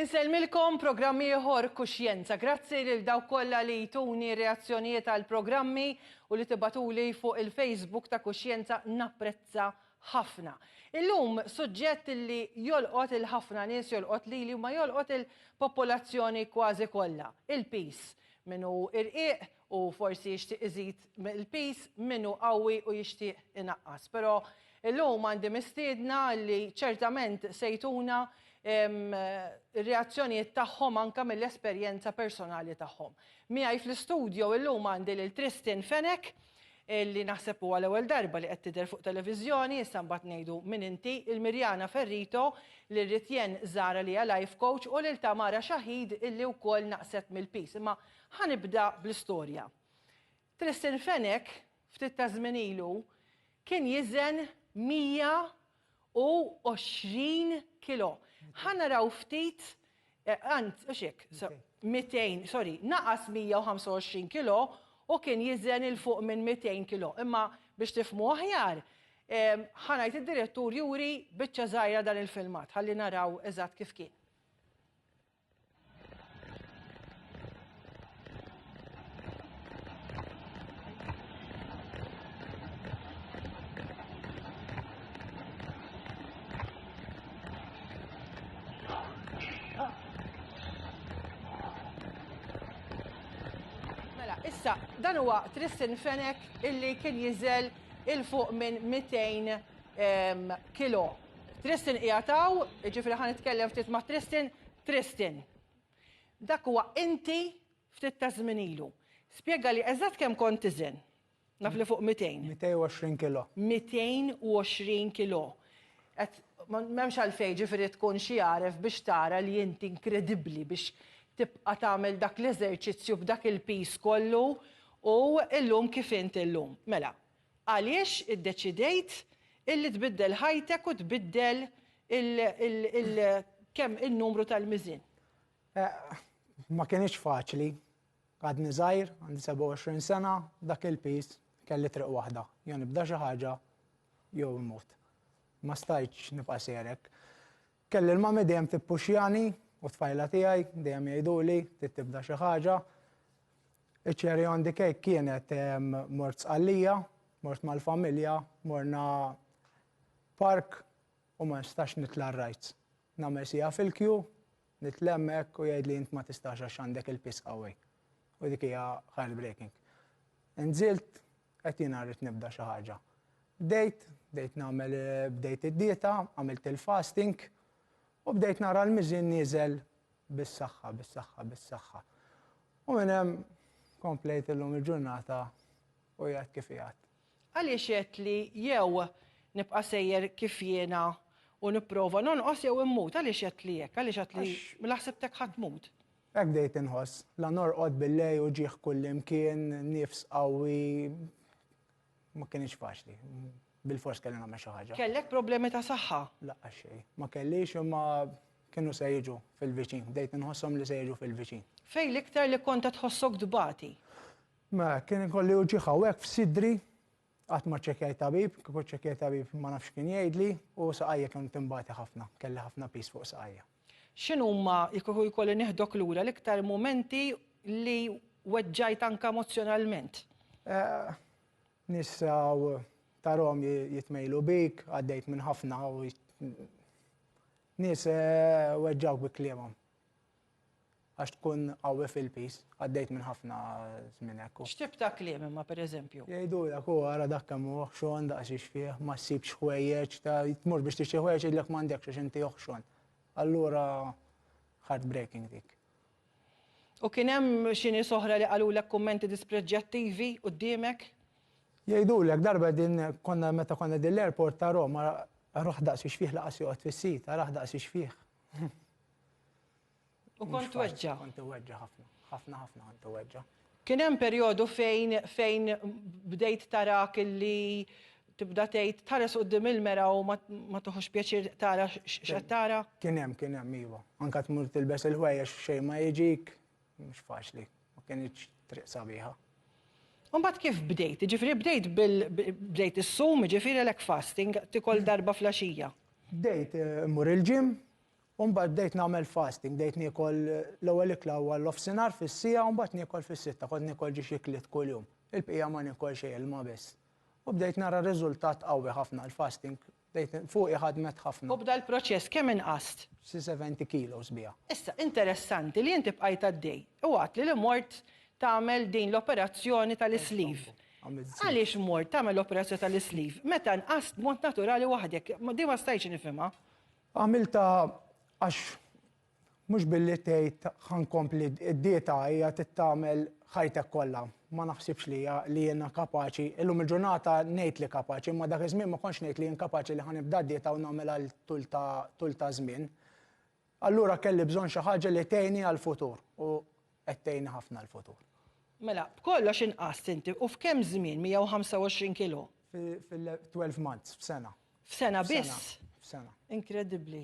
Insellmilkom programm ieħor Kuxjenza. Grazzi lil dawk kollha li jtuni reazzjonijiet għal programmi u li tibatuli fuq il-Facebook ta' Kuxjenza napprezza ħafna. Illum suġġett li jolqot il ħafna nies, jolqot lili u ma jolqot il-popolazzjoni kważi kollha, il-piż. Min hu irqiq u forsi jixtieq iżid il-piż, min hu qawwi u jixtieq inaqqas. Però illum għandi mistiedna li ċertament se jtuna ir-reazzjonijiet tagħhom anke mill-esperjenza personali tagħhom. Miegħi fl-istudio illum għandi lil Tristan Fenech li naħseb huwa l-ewwel darba li qed tidher fuq televiżjoni, issa mbagħad ngħidu min inti, il-Mirjana Ferrito, lil Ritjen Zahra li hija life coach u lil Tamara Shahid illi wkoll naqset mill-piż. Imma ħa nibda bl-istorja. Tristan Fenech ftit ta' żmien ilu kien jiżen 120 kilo. Ħa naraw ftit Anzi, hux hekk, 200, sorry, naqas 125 kilo u kien jiżen 'il fuq minn 200 kilo. Imma biex tifhmu aħjar, ħa ngħid id-direttur juri biċċa żgħira dan il-filmat ħalli naraw eżatt kif kien. Mela, issa, dan huwa Tristan Fenech illi kien jiżel il fuq minn 200 kilo. Tristan qiegħed hawn, jiġifieri ħa nitkellem ftit ma' Tristan. Tristan, dak huwa inti ftit ta' żmien ilu. Spjegali eżatt kemm kont tiżen. Naf li fuq 200. 220 kilo. 220 kilo. Qed m'hemmx għalfejn ġifieri tkun xi għaref biex tara li inti inkredibbli biex tibqa' tagħmel dak l-eżerċizzju b'dak il-piż kollu u illum kif int illum. Mela, għaliex iddeċidejt illi tbiddel ħajtek u tbiddel il kemm in-numru tal-miżien? Ma kinitx faċli. Għadni żgħir, għandi 27 sena, dak il-piż kelli triq waħda, jew nibda xi ħaġa jew immut. Ma stajtx nibqa' sejjer hekk. Kelli l-mami dejjem tippuxjani u t-tfajla tiegħi dejjem jgħiduli trid tibda xi ħaġa. Iċ-cherry on the cake kienet mort Sqallija, mort mal-familja, morna park u ma nistax nitla' r-rides. Nagħmel siegħa fil-queue, Nitlemm hekk u jgħidli int ma tistax għax għandek il-piż qawwi. U dik hija heartbreaking. Inżilt, qed jiena rrid nibda xi ħaġa. Bdejt, bdejt nagħmel bdejt id-dieta, għamilt il-fasting u bdejt nara l-miżien nieżel bis-saħħa, bis-saħħa, bis-saħħa. U minn hemm komplejt illum il-ġurnata u qiegħed kif qiegħed. Għaliex għedt li jew nibqa' sejjer kif jiena u nipprova nonqos jew immut? Għaliex għedt li hekk? Għaliex għedt li mela ħsibtek ħa tmut? Hekk bdejt inħoss. La norqod billejl uġigħ kullimkien, nifs qawwi. Ma kinitx faċli. Bilfors kelli nagħmel xi ħaġa. Kellek problemi ta' saħħa? Laqqas xejn. Ma kellix imma kienu se jiġu fil-viċin. Bdejt inħosshom li se jiġu fil-viċin. Fejn l-iktar li kont qed tħossok tbati? Mela, kien ikolli uġigħ hawnhekk f'sidri, qatt ma ċċekkjajt tabib, kieku ċċekkjajt tabib ma nafx x'kien jgħidli, u saqajja kienu tinbati ħafna, kelli ħafna piż fuq saqajja. X'inhuma, jekk kieku jkolli nieħdok lura, l-iktar mumenti li weġġajt anke emozzjonalment? Nies tarahom jitmejlu bik, għaddejt minn ħafna u nies weġġgħuk bi kliemhom. Għax tkun qawwi fil-piż, għaddejt minn ħafna żmien hekk. X'tip ta' kliem imma pereżempju? Jgħidulek, hu ara dak kemm hu oħxon, daqs ixfih, ma ssibx ħwejjeġ, ta' tmur biex tixtri ħwejjeġ jgħidlek m'għandekx għax inti oħxon. Allura heartbreaking dik. U kien hemm xi nies oħra li qalulek kummenti dispreġġjattivi quddiemek? Jgħidulek, darba din konna meta konna din l-airport ta' Roma, arah daqs ixfih laqas joqgħod fis-sit, arah daqs ixfih. U kont tweġġa'? Kont iweġġa' ħafna, ħafna ħafna kont iweġġa'. Kien hemm perjodu fejn fejn bdejt tarak illi tibda tgħid tħares quddiem il-mera u ma tieħux pjaċir tara x'qed tara? Kien hemm, kien hemm iva. Anke tmur tilbes il-ħwejjeġ xejn ma jiġik, mhux faċli. Ma kinitx triq sabiħa. U mbagħad kif bdejt? Jiġifieri bdejt bil bdejt issum, jiġifieri għalhekk fasting, tikol darba flaxija. Bdejt immur il-gym. U mbagħad bdejt nagħmel fasting, bdejt niekol l-ewwel ikla huwa l-nofsinhar fis-siegħa u mbagħad niekol fis-6, kont niekol ġiex ikliet kuljum. Il-bqija ma niekol xejn, ilma biss. U bdejt nara riżultat qawwi ħafna l-fasting, bdejt fuqi ħadmet ħafna. U bda l-proċess, kemm inqast? Xi 70 kilos biha. Issa, interessanti li inti bqajt għaddej u għedt li li mort tagħmel din l-operazzjoni tal-sleeve. Għaliex mort tagħmel l-operazzjoni tal-sleeve? Meta nqast b'mod naturali waħdek, di ma stajtx nifhimha. Għamilta għax mhux billi tgħid ħa nkompli id-dieta, hija tagħmel ħajtek kollha. Ma naħsibx li hija li jiena kapaċi. Illum il-ġurnata ngħid li kapaċi, imma dak iż-żmien ma kontx ngħid li jien kapaċi li ħa nibda dieta u nagħmel għal tul ta' żmien. Allura kelli bżonn xi ħaġa li tgħinni għal-futur u qed tgħinni ħafna għal-futur. Mela, b'kollox inqast inti u f'kemm żmien 125 kilo? Fil-12 months, f'sena. F'sena biss? F'sena. Inkredibbli.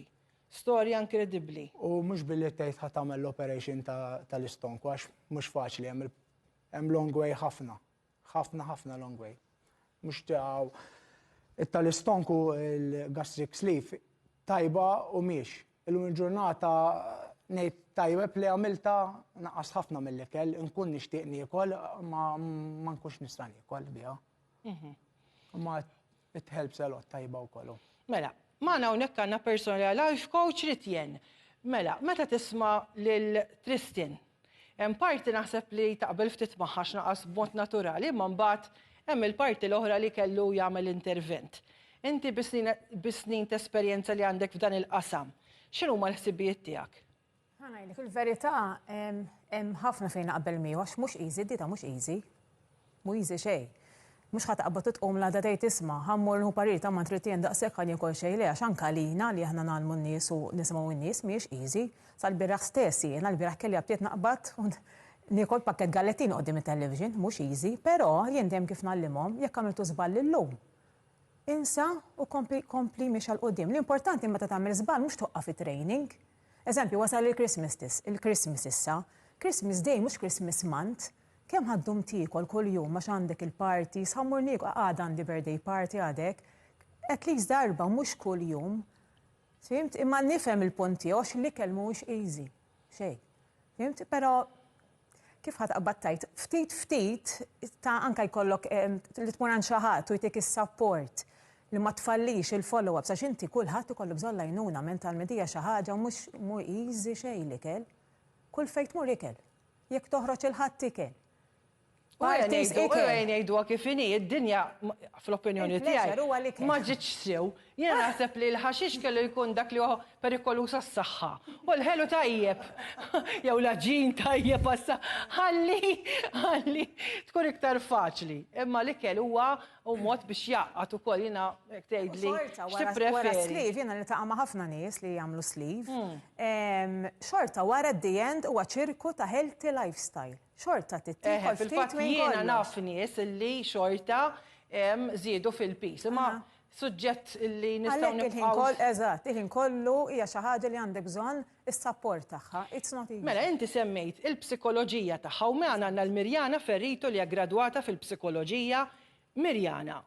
Storja inkredibbli. U mhux billi tgħid ħa tagħmel l-operation tal-istonku għax mhux faċli, hemm long way ħafna. Ħafna ħafna long way. Mhux tiegħu tal-istonku, il-gastric sleeve tajba u miex. Illum il-ġurnata ngħid tajjeb li għamilta, naqas ħafna mill-ikel, nkun nixtieq niekol ma nkunx nista' niekol biha. Ma it helps a lot, tajba wkoll. Mela, magħna hawnhekk għandna personal life coach Ritjen. Mela, meta tisma' lil Tristan, hemm parti naħseb li taqbel ftit magħha naqas b'mod naturali, imma mbagħad hemm il-parti l-oħra li kellu jagħmel intervent. Inti bis-snin ta' esperjenza li għandek f'dan il-qasam, x'inhu ma l-ħsibijiet tiegħek? Ħa ngħidlek il-verità, hemm ħafna fejn naqbel miegħu għax mhux easy, dieta mhux easy. Mhu easy xejn. Mhux ħa taqbad tqum l-għada tgħid, "Isma', ħa mmur nieħu parir ta' ma trid daqshekk ħa niekol xejn." Le, għax anke lina li aħna ngħallmu n-nies u nisimgħu n-nies mhijiex easy. Sal-bieraħ stess jiena l-bieraħ kelli aptit naqbad u niekol pakket gallettini quddiem it-television, mhux easy, però jien dejjem kif ngħallimhom, jekk għamiltu żball illum, insa u kompli, kompli miexi 'l quddiem. L-importanti meta tagħmel żball mhux toqqa fit-training. Eżempju, wasal il-Christmas tis, il-Christmas issa. Christmas Day mhux Christmas month. Kemm ħa ddum tiekol kuljum għax għandek il-parties, ħa mmur niekol, għada għandi birthday party għadek. At least darba, mhux kuljum. Fhimt? Imma nifhem il-punt tiegħu għax l-ikel mhuwiex easy. Xejn. Fhimt? Però kif ħa taqbad tgħid, ftit ftit ta' anka jkollok li tmur għand xi ħadd u jtik is-support li ma tfallix il-follow-ups għax inti kulħadd ikollu bżonn l-għajnuna mentalment, hija xi ħaġa mhux mhu easy xejn l-ikel. Kull fejn tmur ikel. Jekk toħroġ il-ħadd ikel. Parties ikel. Ngħidu kif inhi, id-dinja fl-opinjoni Il-pleasure tiegħi huwa l-ikel. ma ġietx sew. Jiena naħseb li l-ħaxix kellu jkun dak li huwa perikoluż għas-saħħa. U l-ħelu tajjeb. Jew l-aġin tajjeb għas ħalli tkun iktar faċli. Imma l-ikel huwa u mod biex jaqgħad ukoll, jiena jekk tgħidli Xorta, wara x'tippreferi. Sleeve, jiena niltaqa' ma' ħafna nies li jagħmlu sleeve. Xorta wara the end huwa ċirku ta' healthy lifestyle. Xorta tittieħol ftit Fil-fatt minn jiena kollox. naf nies li xorta żiedu fil-piż. Imma suġġett li nistgħu Għalhekk il-ħin nibqgħu koll, eżatt, il-ħin kollu hija xi ħaġa li għandek bżonn is-support tagħha. It's not easy. Mela, inti semmejt il-psikoloġija tagħha u magħna għandna l-Mirjana Ferrito li hija gradwata fil-psikoloġija. Mirjana,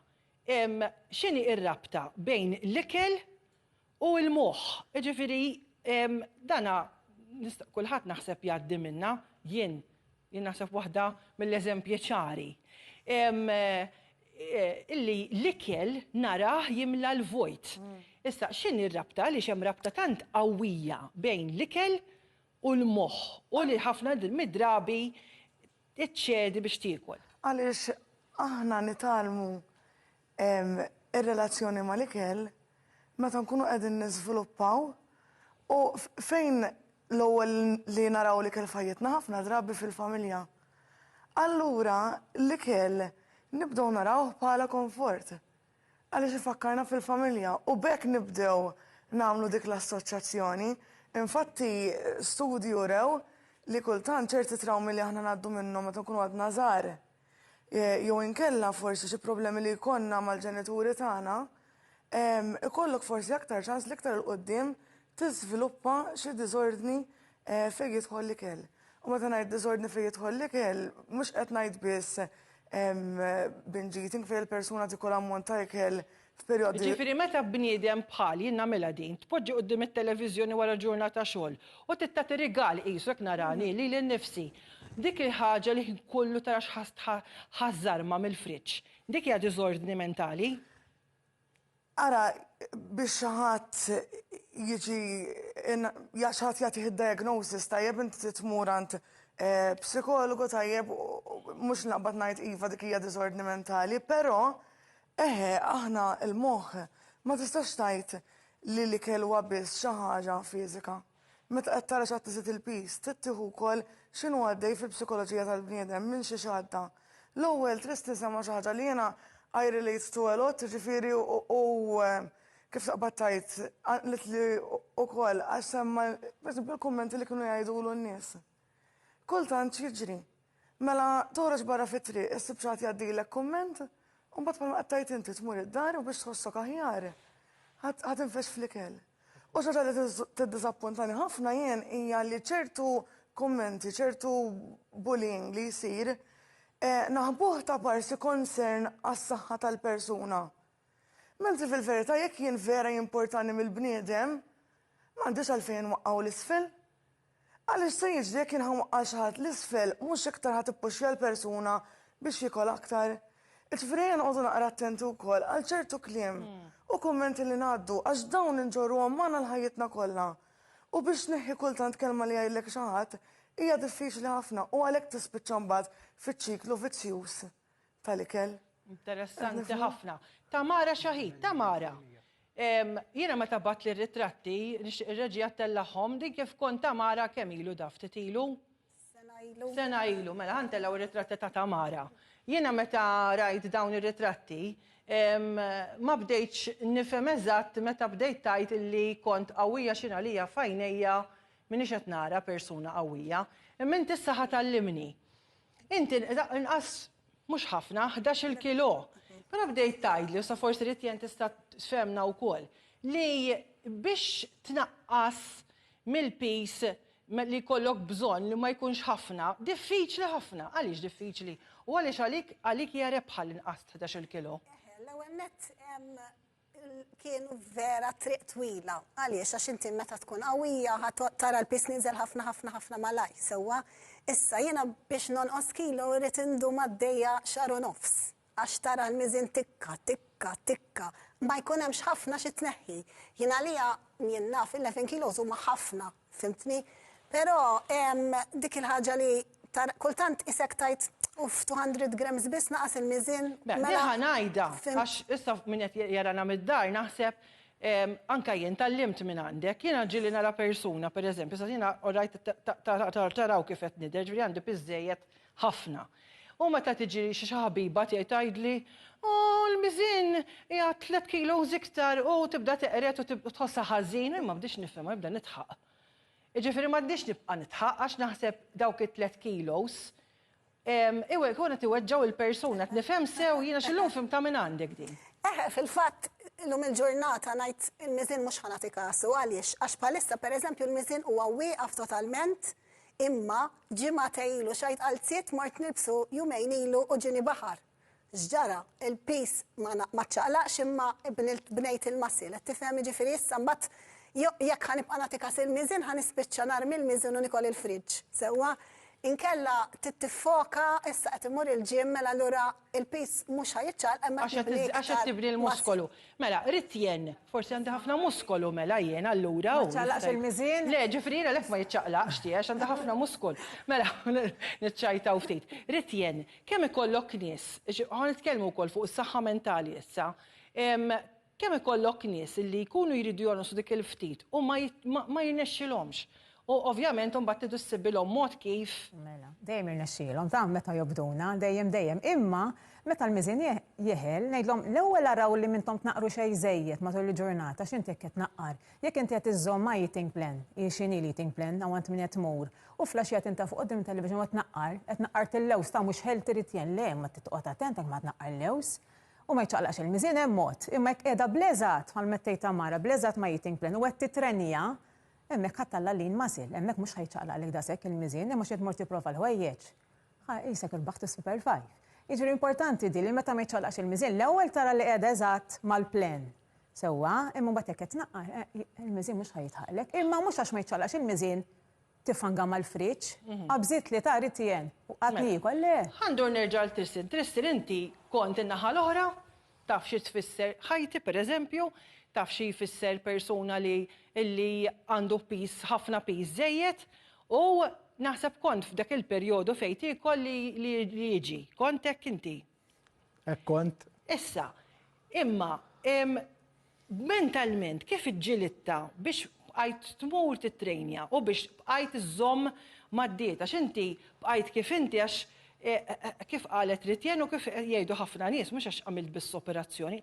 x'inhi ir-rabta bejn l-ikel u l-moħħ? Ġifieri, dana kulħadd naħseb jgħaddi minna, jien naħseb waħda mill-eżempji ċari. Illi l-ikel narah jimla l-vojt. Issa, x'inhi r-rabta? Għaliex hemm rabta tant qawwija bejn l-ikel u l-moħħ u li ħafna mid-drabi iċċedi biex tiekol? Għaliex aħna nitgħallmu ir-relazzjoni mal-ikel meta nkunu qegħdin niżviluppaw u fejn l-ewwel li naraw l-ikel f'ħajjitna ħafna drabi fil-familja. Allura l-ikel nibdew narawh bħala komfort. Għaliex ifakkarna fil-familja u b'hekk nibdew nagħmlu dik l-assoċjazzjoni. Infatti studji jurew li kultant ċerti trawmi li aħna ngħaddu minnhom meta nkunu għadna żgħar, jew inkella forsi xi problemi li jkollna mal-ġenituri tagħna, ikollok forsi aktar ċans li iktar 'il quddiem tiżviluppa xi diżordni fejn jidħol l-ikel. U meta ngħid diżordni fejn jidħol l-ikel, mhux qed ngħid biss binge eating fejn il-persuna tikol ammont ta' ikel. f'perjodi. Jiġifieri meta bniedem bħal, jien nagħmilha din, tpoġġi quddiem it-televiżjoni wara ġurnata xogħol u trid tagħti rigal qisu hekk narani lili nnifsi. Dik il-ħaġa li ħin kollu tara x'ħa żżarma mill-friġġ. Dik hija diżordni mentali. Ara, biex xi ħadd jiġi xi ħadd jagħtih id-diagnosis tajjeb inti trid tmur għand psikologu tajjeb mhux naqbad ngħid iva dik hija diżordni mentali, però eħe aħna l-moħħ ma tistax tgħid li l-ikel huwa biss xi ħaġa fiżika. Meta qed tara xi ħadd iżid il-piż, trid tieħu wkoll x'inhu għaddej fil-psikoloġija tal-bniedem, minn xiex għadda. L-ewwel trid tisema' xi ħaġa li jiena I relate to a lot, jiġifieri u kif taqbad tgħid, qanqlitli wkoll għax semma pereżempju l-kummenti li kienu jgħidulu n-nies. Kultant x'jiġri? Mela toħroġ barra fit-triq, issib xi ħadd jgħaddilek kumment, u mbagħad bħalma qed tgħid inti tmur id-dar u biex tħossok aħjar ħa tinfexx fl-ikel. U xi ħaġa li tiddiżappuntani ħafna jien hija li ċertu kummenti, ċertu bullying li jsir, naħbuh ta' parsi concern għas-saħħa tal-persuna. Mentri fil-verità jekk jien vera jimportani mill-bniedem, m'għandix għalfejn inwaqqgħu 'l isfel. Għaliex se jiġri jekk jien ħa nwaqqa' xi ħadd 'l isfel mhux iktar ħa tippuxja l-persuna biex jiekol aktar. Jiġifieri ejja noqogħdu naqra attenti wkoll għal ċertu kliem u kummenti li ngħaddu għax dawn inġorruhom magħna l-ħajjitna kollha. U biex tneħħi kultant kelma li jgħidlek xi ħadd hija diffiċli ħafna u għalhekk tispiċċa mbagħad fiċ-ċiklu vizzjuż tal-ikel. Interessanti ħafna. Tamara Shahid, Tamara. Jiena meta bagħtli r-ritratti, nixtieq ir-reġija ttellagħhom, din kif kont Tamara kemm ilu da ftit ilu? Sena ilu. Sena ilu, mela ħa ntellgħu r-ritratti ta' Tamara. Jiena meta rajt dawn ir-ritratti, ma bdejtx nifhem eżatt meta bdejt tgħid illi kont qawwija x'inhi għalija f'għajnejja m'iniex qed nara persuna qawwija. Imma inti issa ħa tgħallimni. Inti inqas mhux ħafna, 11-il kilo. Però bdejt tgħidli, u sa forsi Ritjen tista' tfehmna wkoll, li biex tnaqqas mill-piż li jkollok bżonn li ma jkunx ħafna, diffiċli ħafna. Għaliex diffiċli? U għaliex għalik għalik hija rebħa li nqast 11-il kilo? Eħe, l-ewwel nett Kienu vera triq twila. Għaliex? Għax inti meta tkun qawwija ħa tara l-piż nieżel ħafna ħafna ħafna malajr, sewwa? Issa jiena biex nonqos kilo irrid indum għaddejja xahar u nofs għax tara l-miżien tikka, tikka, tikka. Ma jkun hemmx ħafna xi tneħħi. Jien għalija, jien naf, 11 kilos huma ħafna. Fhimtni? Però dik il-ħaġa li kultant isek tgħid uff 200 grams biss naqas il-miżien. Mela, di ħa ngħidha, għax issa min qed jarana mid-dar naħseb anke jien tgħallimt minn għandek. Jiena ġieli nara persuna, pereżempju, sa jiena orajt taraw kif qed nidher, ġifieri għandi piż żejjed ħafna. U meta tiġi xi ħabiba tiegħi tgħidli, Oh, l-miżien qiegħed tliet kilos iktar u tibda teqred u tħossha ħażin, u jien ma bdiex nifhimha, nibda nidħaq. Jiġifieri m'għandix nibqa' nidħaq għax naħseb dawk it-tliet kilos ikunu qed iweġġgħu il-persuna, qed nifhem sew jien għax illum fhimtha minn għandek din. Eħe, fil-fatt, illum il-ġurnata ngħid il-miżien mhux ħa nagħti kasu, għaliex? Għax bħalissa pereżempju l-miżien huwa wieqaf totalment imma ġimagħtej ilu xajt qalziet mort nilbsu jumejn ilu u ġieni baħar. X'ġara? Il-piż ma ma ċċaqlaqx imma bnejt il-muscle, qed tifhem? Jiġifieri issa mbagħad jekk ħa nibqa' nagħti kas il-miżien ħa nispiċċa narmi l-miżien u nikol il-fridge, sewwa? Inkella trid tiffoka, issa qed immur il-gym mela allura il-piż mhux ħa jiċċaqlaq imma qed nibni Għax qed iktar tibni muscle. l-muskolu. Mela, Ritjen, forsi għandi ħafna muskolu mela jien allura. Ma ċċaqlaqx il-miżien? Le, ġifieri jien għalhekk ma jiċċaqlaqx tiegħi għax għandi ħafna muskol. Mela, niċċajtaw ftit. Ritjen, Kemm ikollok nies, ħa nitkellmu wkoll fuq is-saħħa mentali issa, kemm ikollok nies li jkunu jridu jonqsu dik il-ftit u ma jirnexxilhomx. U ovvjament imbagħad tridu ssibilhom mod kif. Mela, dejjem jirnexxielhom, ta' meta jobduna, dejjem dejjem. Imma meta l-miżien jeħel, ngħidlhom l-ewwel araw li m'intom tnaqqru xejn żejjed matul il-ġurnata għax inti jekk qed tnaqqar, jekk inti qed iżżomm ma' eating plan, hi x'inhi l-eating plan, hawn għand min qed tmur, U flash qed inta fuq quddiem television u qed tnaqqar, qed tnaqqart il-lewż ta' mhux healthy Ritjen, le imma trid toqgħod attent jekk ma tnaqqar lewż. U ma jiċċaqlaqx il-miżien hemm mod, imma jekk qiegħda bl-eżatt bħal ma qed tgħid Tamara, bl-eżatt ma' eating plan u qed titrenja, hemmhekk ħa ttalla' lean muscle, hemmhekk mhux ħa jiċċaqlaqlek daqshekk il-miżien, imma xi tmur tipprova l-ħwejjeġ. Ħa qisek irbaħt is-super five. Jiġifieri importanti di li meta ma jiċċaqlaqx il-miżien, l-ewwel tara li qiegħda eżatt mal-plan. Sewwa, imma mbagħad jekk qed tnaqqar, eh, il-miżien mhux ħa jitħaqlek. Imma mhux għax ma jiċċaqlaqx il-miżien tifanga mal-friġġ, qabżiet li ta' Ritien u qatt niekol, le. Ħa ndur nerġa' għal Tristan. Tristan inti kont in-naħa l-oħra, taf xi tfisser ħajti pereżempju, taf xi jfisser persuna li li għandu piż ħafna piż żejjed u naħseb kont f'dak il-perjodu fejn tiekol li li jiġi. Kont hekk inti? Hekk kont. Issa, imma mentalment kif iġġilidtha biex bqajt tmur tittrejnja u biex bqajt iżżomm mad-dieta? Għax inti bqajt kif inti għax kif qalet Ritienne u kif jgħidu ħafna nies, mhux għax għamilt biss operazzjoni,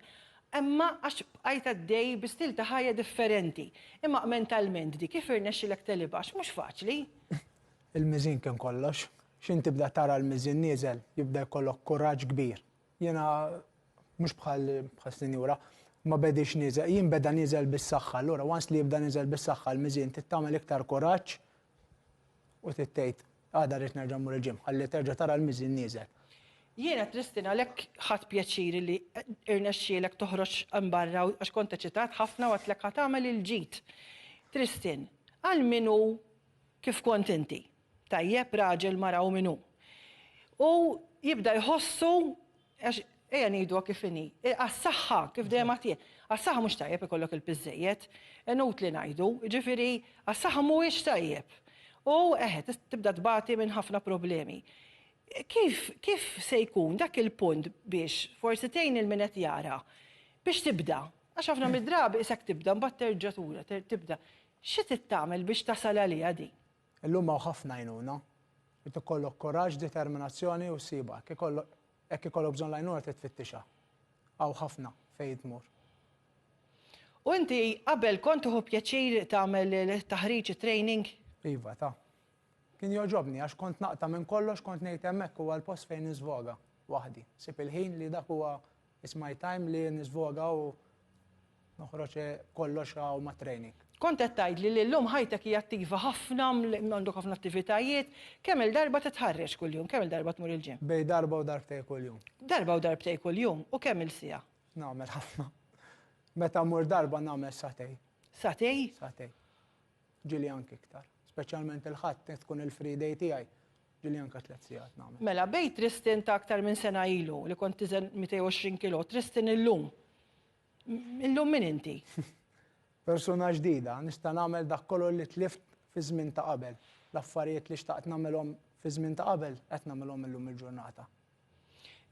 imma għax bqajt għaddej bi stil ta' ħajja differenti. Imma mentalment di kif irnexxilek tegħlibha għax mhux faċli. Il-miżien kien kollox. X'int tibda tara l-miżien nieżel, jibda jkollok kuraġġ kbir. Jiena mhux bħal bħal sinjura, ma bediex nieżel, jien beda nieżel bis-saħħa, allura once li jibda nieżel bis-saħħa l-miżien trid tagħmel iktar kuraġġ u trid tgħid għada rrid nerġa' mmur il-gym ħalli terġa' tara l-miżien nieżel. Jiena Tristan għalhekk ħadt pjaċir li irnexxielek toħroġ hemm barra għax kont eċitat ħafna u għedtlek ħa tagħmel il-ġid. Tristan, għal min hu kif kont inti, tajjeb, raġel, mara u min hu. U jibda jħossu, għax ejja ngħiduha kif inhi, għas-saħħa, kif dejjem għedt jien, għas-saħħa mhux tajjeb ikollok il-piż żejjed, inutli ngħidu, jiġifieri għas-saħħa mhuwiex tajjeb. U eħe, tibda tbati minn ħafna problemi. Kif, kif se jkun dak il-punt biex forsi tgħin lil min qed jara biex tibda? Għax ħafna mid-drabi isek tibda mbagħad terġa' tura, tibda. Xi trid tagħmel biex tasal għaliha din? Illum hawn ħafna għajnuna. Irid ikollok kuraġġ, determinazzjoni u ssibha. Jekk ikollok jekk ikollok bżonn l-għajnuna trid tfittixha. Hawn ħafna fejn tmur. U inti qabel kont tieħu pjaċir tagħmel it-taħriġ, it-training? Iva, ta. Kien jogħġobni għax kont naqta' minn kollox, kont ngħid hemmhekk huwa l-post fejn niżvoga waħdi. Nsib il-ħin li dak huwa it's my time li niżvoga u noħroġ kollox hawn mat-training. Kont qed tgħidli li llum ħajtek hija attiva ħafna, għandok ħafna attivitajiet. Kemm-il darba titħarreġ kuljum? Kemm-il darba tmur il-gym? Bejn darba u darbtejn kuljum. Darba u darbtejn kuljum u kemm-il siegħa? Nagħmel ħafna. Meta mmur darba nagħmel sagħtejn. Sagħtejn? Sagħtejn. Ġieli anki iktar. Speċjalment il-Ħadd tkun il-free day tiegħi, ġieli anke tlett sigħat nagħmel. Mela, bejn Tristan ta' aktar minn sena ilu li kont tiżen 220 kilo, Tristan illum. Illum min inti? Persuna ġdida, nista' nagħmel dak kollu li tlift fi żmien ta' qabel. L-affarijiet li xtaqt nagħmilhom fi żmien ta' qabel qed nagħmilhom illum il-ġurnata.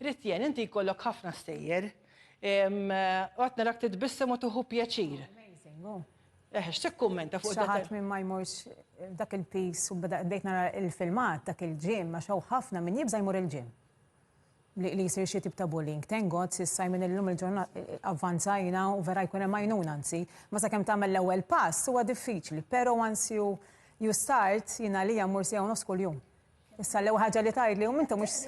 Ritjen, inti jkollok ħafna stejjer. U qed narak titbissem u tieħu pjaċir. Amazing, oh. Eħe, x'tikkummenta fuq dak? Xi ħadd min ma jmurx dak il-piż u bdejt nara il-filmat dak il-gym għax hawn ħafna min jibża' jmur il-gym. Li jsir xi tip ta' bullying. Thank God s'issa minn illum il-ġurnata avvanzajna u vera jkun hemm għajnuna anzi. Ma sakemm tagħmel l-ewwel pass huwa diffiċli, però once you you start, jien għalija mmur siegħa u nofs kuljum. Issa l-ewwel ħaġa li tgħidli u inti mhux.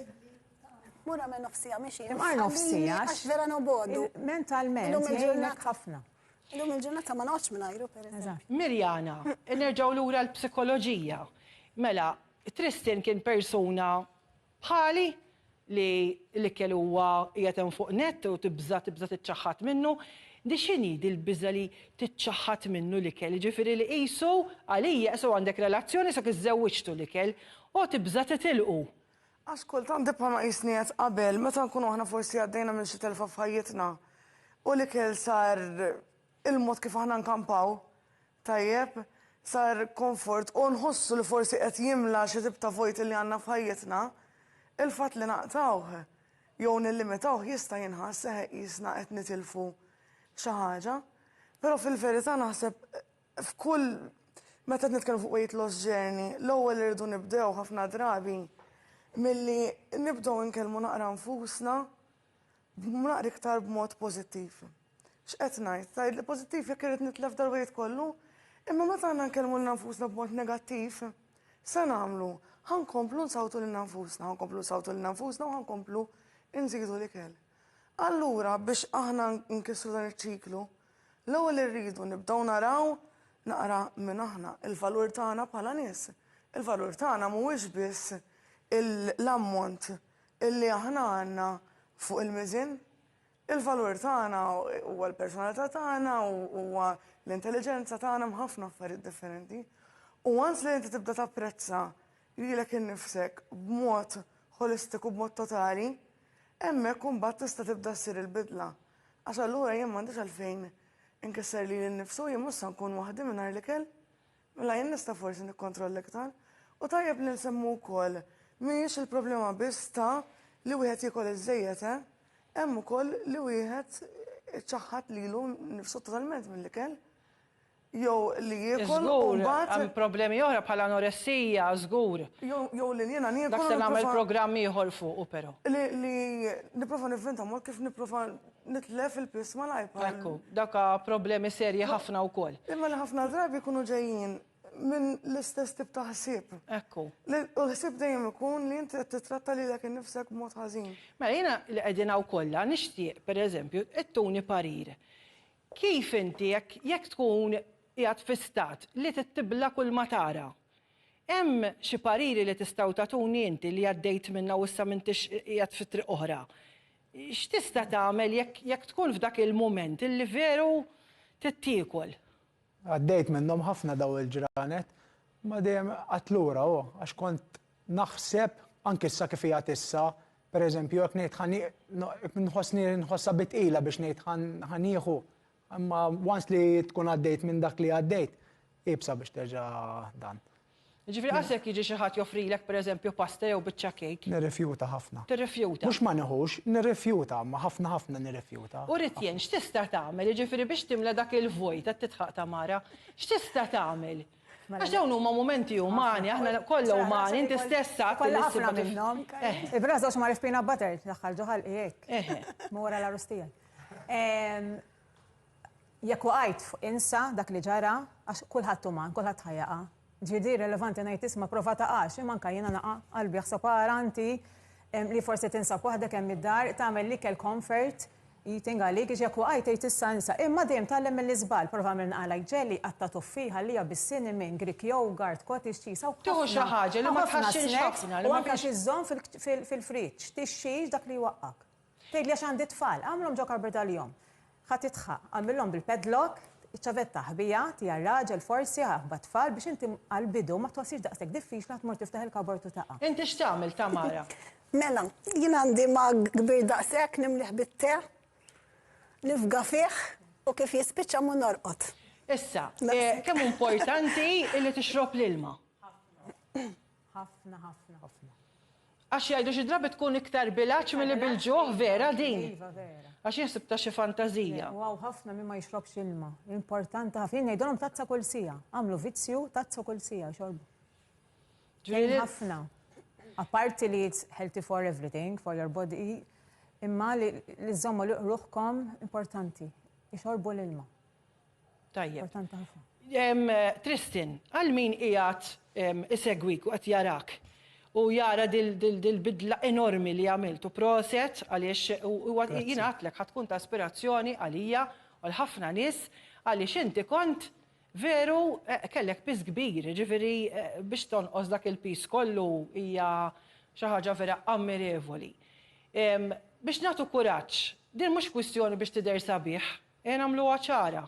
Mur għamel nofs siegħa mixi. Imqar nofs siegħa. Għax vera nobodu. Mentalment jgħinek ħafna. Illum il-ġurnata ma noqgħodx mingħajru pereżempju. Mirjana, nerġgħu lura l-psikoloġija. Mela, Tristan kien persuna bħali li l-ikel huwa qiegħed hemm fuq nett u tibża' tibża' tiċċaħħad minnu. Di x'inhi dil-biża' li tiċċaħħad minnu l-ikel? Jiġifieri li qisu għalija qisu għandek relazzjoni sa iżżewwiġtu l-ikel u tibża' titilqu. Għax kultant bħalma qisni għedt qabel, meta nkunu aħna forsi għaddejna minn xi telfa f'ħajjitna u l-ikel sar il-mod kif aħna nkampaw, tajjeb, sar comfort u nħossu li forsi qed jimla xi tip ta' vojt li għandna f'ħajjitna, il-fatt li naqtgħuh jew nillimitawh jista' jinħass eħe qisna qed nitilfu xi ħaġa. Però fil-verità naħseb f'kull meta qed nitkellmu fuq weight loss journey, l-ewwel irridu nibdew ħafna drabi milli nibdew inkellmu naqra nfusna Naqra iktar b'mod pożittiv. X'qed ngħid? Tgħidli pożittiv jekk irrid nitlef dal-weight kollu? Imma meta aħna nkellmu lilna nfusna b'mod negattiv, se nagħmlu? Ħa nkomplu nsawtu lilna nfusna, ħa nkomplu nsawtu lilna nfusna u ħa nkomplu nżidu l-ikel. Allura biex aħna nkissru dan iċ-ċiklu, l-ewwel irridu nibdew naraw naqra min aħna, il-valur tagħna bħala nies. Il-valur tagħna mhuwiex biss l-ammont. illi aħna għandna fuq il-miżien. Il-valur tagħna huwa l-personalità tagħna, huwa l-intelliġenza tagħna hemm ħafna affarijiet differenti. U once li inti tibda tapprezza lilek innifsek b'mod ħolistiku, b'mod totali, hemmhekk imbagħad tista' tibda ssir il-bidla. Għax allura jien m'għandix għalfejn inkisser lili nnifsi u jien mhux se nkun waħdi mingħajr l-ikel. Mela jien nista' forsi nikkontrolla iktar. U tajjeb li nsemmu wkoll mhijiex il-problema biss ta' li wieħed jiekol iżżejjed, eh? Hemm ukoll li wieħed iċaħħad lilu nnifsu totalment mill-ikel. Jew li jiekol u mbagħad. Hemm problemi oħra bħal anoressija, żgur. Jew li jiena niekol. Dak se nagħmel programm ieħor fuqu però. Li nipprova nivvinta mod kif nipprova nitlef il-piż malajr bħal. Ekku, dawk problemi serji ħafna wkoll. Imma li ħafna drabi jkunu ġejjin minn l-istess tip ta' ħsieb. Ekku. U l-ħsieb dejjem ikun li inti qed titratta lilek innifsek b'mod ħażin. Mela jiena li qegħdin hawn kollha nixtieq pereżempju ittuni parir. Kif inti jekk jekk tkun qiegħed fi stat li trid tibla' kull ma tara, hemm xi pariri li tistgħu tagħtuni inti li għaddejt minnha u issa m'intix qiegħed fi triq oħra? X'tista' tagħmel jekk jekk tkun f'dak il-mument illi veru trid tiekol? Għaddejt minnhom ħafna dawn il-ġranet, imma dejjem qgħadt lura hu, għax kont naħseb, anki issa kif qiegħed issa, per eżempju, jekk ngħid ħa nħossni nħossha bi tqila biex ngħid ħa nieħu, imma once li tkun għaddejt minn dak li għaddejt, iebsa biex terġa' dan. Jiġifieri qas jekk jiġi xi ħadd joffrilek pereżempju pasta jew biċċa kejk. Nirrifjuta ħafna. Tirrifjuta. Mhux ma nieħux, nirrifjuta, imma ħafna ħafna nirrifjuta. U Ritjen, x'tista' tagħmel, jiġifieri biex timla dak il-vojt qed tidħaq Tamara, x'tista' tagħmel? Għax dawn huma mumenti umani, aħna kollha umani, inti stess għedt li ħafna minnhom. Il-braża għax magħrif peanut butter, daħħal ġo ħalqi hekk. Ma wara l-għarus tiegħi. Jekk waqajt insa dak li ġara, għax kulħadd uman, kulħadd ħa jaqa'. Ġifieri di rilevanti ngħid isma' prova taqax, imma anke jiena naqa' qalbi jaħseb ara inti li forsi tinsab waħdek hemm id-dar, tagħmel l-ikel comfort eating għalik, jiġi jekk waqajt tgħid issa insa. Imma dejjem tgħallem mill-iżball, prova agħmel naqalgħek jelly, qatta' tuffiħa, ħalliha bis-cinnamon, Greek yoghurt, cottage cheese, hawn Tieħu xi ħaġa li ma tħaxxinx ħafna, li ma. U anke xi żżomm fil-fridge, tixxix dak li jwaqqgħek. Tgħidli għax għandi t-tfal, agħmlhom ġo cupboard għalihom. Ħa tidħaq, agħmilhom bil-padlock, iċ-ċavetta aħbiha, tiha r-raġel forsi, aħba t-tfal biex inti għall-bidu ma tħossix daqshekk diffiċli ħa tmur tiftaħ il-cupboard u taqa'. Inti x'tagħmel Tamara? Mela, jien għandi mug kbir daqshekk nimlih bit-te, nifga fih u kif jispiċċa mmur norqod. Issa, kemm hu importanti li tixrob l-ilma? Ħafna. Ħafna, ħafna. Għax jgħidu xi drabi tkun iktar bil-għatx milli bil-ġuħ, vera din? Iva, vera. Għax jien sibtha xi fantażija. U hawn ħafna min ma jixrobx ilma. Importanti ħafna. Jien ngħidilhom tazza kull siegħa. Agħmlu vizzju tazza kull siegħa xorbu. Tgħin ħafna. Apparti li it's healthy for everything, for your body, imma li żżommu ruħkom importanti. Ixorbu l-ilma. Tajjeb. Importanti ħafna. Tristan, għal min qiegħed isegwik u qed jarak u jara dil-bidla enormi li għamilt u proset għaliex jiena għedtlek ħa tkun ta' ispirazzjoni għalija u għal ħafna nies għaliex inti kont veru kellek piż kbir, jiġifieri biex tonqos dak il-piż kollu hija xi ħaġa vera ammirevoli. Biex nagħtu kuraġġ, din mhux kwistjoni biex tidher sabiħ, Ejja nagħmluha ċara.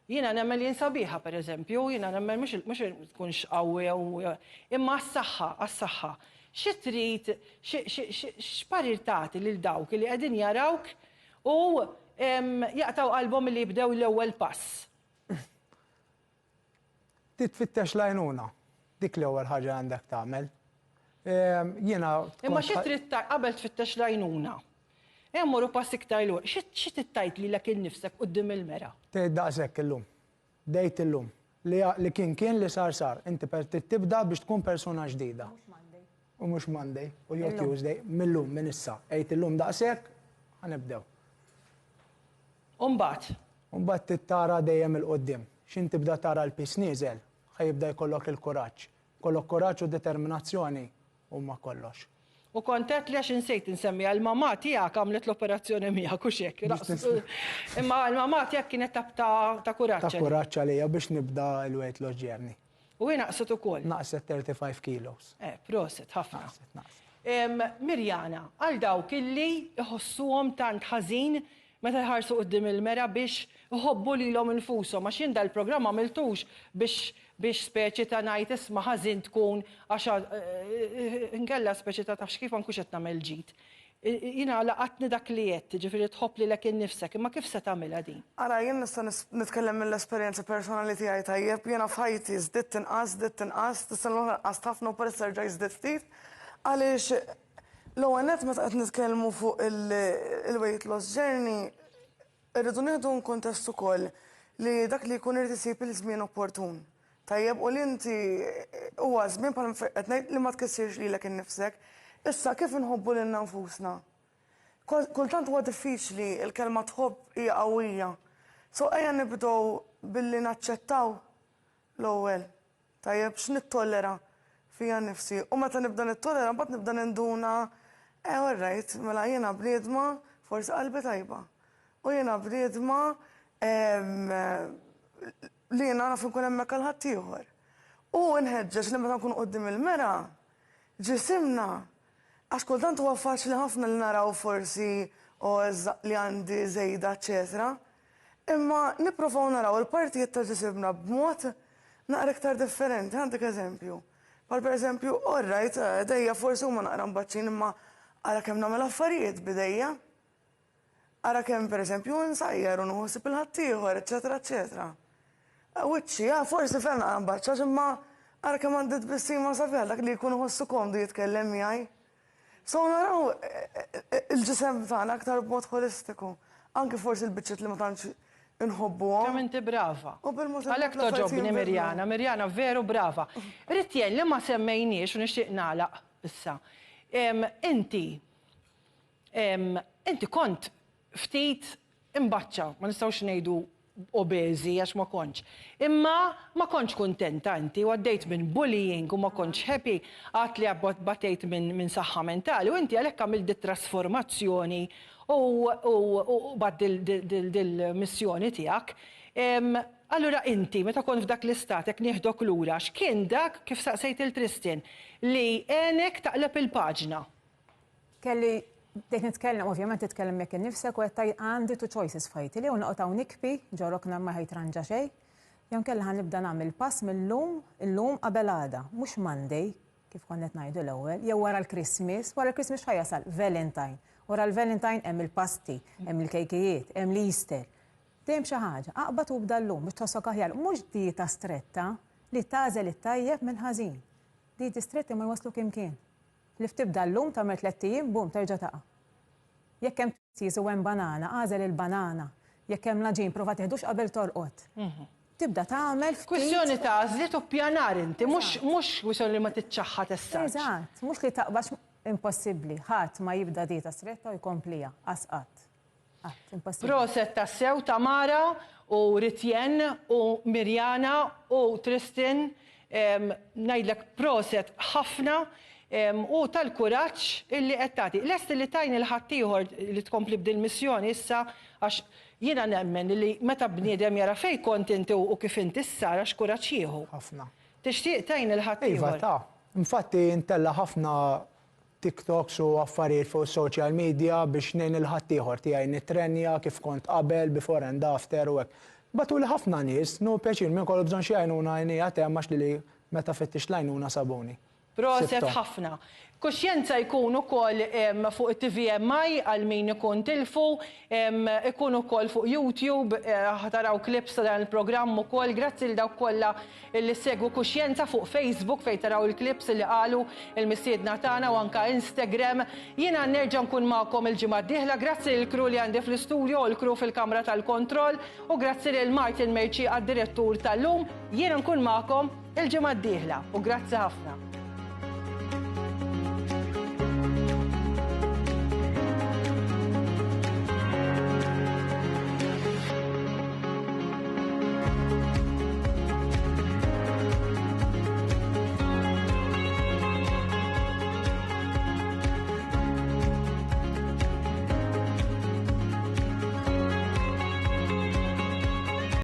Jiena nemmen li jien sabiħa, per eżempju, jiena nemmen mhux mhux tkunx qawwi jew imma għas-saħħa, għas-saħħa. Xi trid, x'parir tagħti lil dawk li qegħdin jarawk u jaqtgħu qalbhom milli jibdew l-ewwel pass? Trid tfittex l-għajnuna. Dik l-ewwel ħaġa li għandek tagħmel. Jiena. Imma xi trid tgħid qabel tfittex l-għajnuna? Ejja mmorru pass iktar lura. Xi trid tgħid lilek innifsek quddiem il-mera? Tgħid daqshekk illum. Bdejt illum. Li li kien kien li sar sar. Inti per trid tibda biex tkun persuna ġdida. U mhux Monday. U mhux Monday u jew Tuesday. Mil-lum, minn issa. Għid illum daqshekk, ħa nibdew. U mbagħad? U mbagħad trid tara dejjem 'il quddiem. X'ħin tibda tara l-piż nieżel, ħa jibda jkollok il-kuraġġ. Jkollok kuraġġ u determinazzjoni huma kollox. U kont għedtli għax insejt insemmiha, il-mamà tiegħek għamlet l-operazzjoni miegħek hux hekk? Imma l-mamà tiegħek kienet ta' ta' kuraġġ. Ta' kuraġġ għalija biex nibda l-weight loss journey. U hi naqset ukoll? Naqset 35 kilos. Eh, proset, ħafna. Naqset, naqset. Mirjana, għal dawk illi jħossuhom tant ħażin meta jħarsu quddiem il-mera biex iħobbu lilhom infushom, għax jien dal-programm m'għamiltux biex biex speċi ta' ngħid isma' ħażin tkun għax inkella speċi ta' tafx kif ma nkunx qed nagħmel ġid. Jiena laqatni dak li għedt, jiġifieri tħobb lilek innifsek, imma kif se tagħmilha din? Ara, jien nista' nitkellem mill-esperjenza personali tiegħi tajjeb, jiena f'ħajti żdidt inqast, żdidt inqast, is-sena l-oħra nqast ħafna u bħalissa rġajt żdidt ftit, għaliex l-ewwel nett meta qed nitkellmu fuq il-weight loss journey, irridu nieħdu in kuntest ukoll li dak li jkun irid isib il-żmien opportun. Tajjeb, u li inti huwa żmien bħal qed ngħid li ma tkissirx lilek innifsek. Issa kif inħobbu lilna nfusna? Kultant huwa diffiċli, il-kelma tħobb hija qawwija. So ejja nibdew billi naċċettaw l-ewwel. Tajjeb, x'nittollera fija nnifsi. U meta nibda nittollera mbagħad nibda ninduna, eh all right, mela jiena bniedma forsi qalbi tajba. U jiena bniedma li jiena naf inkun hemmhekk għal ħaddieħor. U nħeġġeġ li meta nkunu quddiem il-mera, ġisimna, għax kultant huwa faċli ħafna li naraw forsi o ż-żaqq li għandi żejda eċċetera, imma nipprovaw naraw il-partijiet ta' ġisimna b'mod naqra iktar differenti. Ħa ntik eżempju. Bħal pereżempju, all right, idejja forsi huma naqra mbaċċin imma ara kemm nagħmel affarijiet b'idejja. Ara kemm pereżempju insajjar u nieħu ħsieb il-ħaddieħor, eċċetera eċċetera. Wiċċi, ah, forsi ferm naqra mbaċċax imma ara kemm għandi tbissima sabiħa dak li jkun iħossu komdu jitkellem miegħi. So naraw il-ġisem tagħna aktar b'mod ħolistiku. Anki forsi l-biċċiet li ma tantx inħobbuhom. Kemm inti brava. U bil-mod il-mod Għalhekk l-affarijiet togħġobni jinbidlu. Mirjana, Mirjana veru brava. Ritjen li ma semmejniex u nixtieq nagħlaq issa. Inti Inti kont ftit imbaċċa, ma nistgħux ngħidu obeżi għax ma kontx. Imma ma kontx kuntenta inti u għaddejt minn bullying u ma kontx happy, għad li batejt minn saħħa mentali u inti għalhekk għamilt dit-trasformazzjoni u bgħatt dil-missjoni tiegħek. Allura inti meta kont f'dak l-istat jekk nieħdok lura, x'kien dak, kif saqsejt lil Tristan, li għenek taqleb il-paġna? Kelli bdejt nitkellem, ovvjament titkellem jekk innifsek u qed tgħid għandi two choices f'ħajti li jew noqgħod hawn nikbi ġo rokna ma ħajtranġa xejn, jew inkella ħa nibda nagħmel pass mil-lum, illum qabel għada, mhux Monday, kif konna qed ngħidu l-ewwel, jew wara l-Christmas, wara l-Christmas x'ħa jasal? Valentine. Wara l-Valentine hemm il-pasti, hemm il-kejkijiet, hemm l-Easter. Dejjem xi ħaġa. Aqbad u ibda llum biex tħossok aħjar. Mhux dieta stretta li tagħżel it-tajjeb mill-ħażin. Dieti stretti ma jwassluk imkien. Ħlief tibda llum, tagħmel tlett ijiem, boom, terġa' taqa'. Jekk hemm twissies u hemm banana, agħżel il-banana. Jekk hemm l-għaġin, prova tiħdux qabel torqod. Tibda tagħmel ftit. Kwistjoni ta' għażliet u ppjanar inti, mhux mhux kwistjoni li ma tiċċaħħad essaġġ. Eżatt, mhux li taqbax impossibbli. Ħadd ma jibda dieta stretta u jkompliha, qas qatt. Proset tassew Tamara u Ritjen u Mirjana u Tristan ngħidlek proset ħafna u tal-kuraġġ illi qed tagħti. Lest li tgħin il ħaddieħor li tkompli b'dil-missjoni issa għax jiena nemmen li meta bniedem jara fejn kont inti u kif int issa ara x'kuraġġ jieħu. Ħafna. Tixtieq tgħin il ħaddieħor. Iva ta. Infatti ntella' ħafna TikToks u affarijiet fuq is-social media biex ngħin lil ħaddieħor tiegħi nittrenja kif kont qabel, before and after u hekk. Bagħtuli ħafna nies, nieħu pjaċir min kollu bżonn xi għajnuna jien qiegħed hemm għax lili meta fittixt l-għajnuna sabuni. Proset Sibthom. ħafna. Kuxjenza jkun ukoll fuq it-TVMI għal min ikun tilfu, ikun ukoll fuq YouTube, ħa taraw clips ta' dan il-programm ukoll. Grazzi lil dawk kollha Illi ssegwu Kuxjenza fuq Facebook fejn taraw il-clips illi qalu il-mistiedna tagħna u anka Instagram. Jiena nerġa' nkun magħkom il-ġimgħa d-dieħla. Grazzi lill-crew li għandi fl-istudio u l-crew fil-kamra tal-kontroll u grazzi lil Martin Mercieca d-direttur tal-lum. Jiena nkun magħkom il-ġimgħa d-dieħla u grazzi ħafna.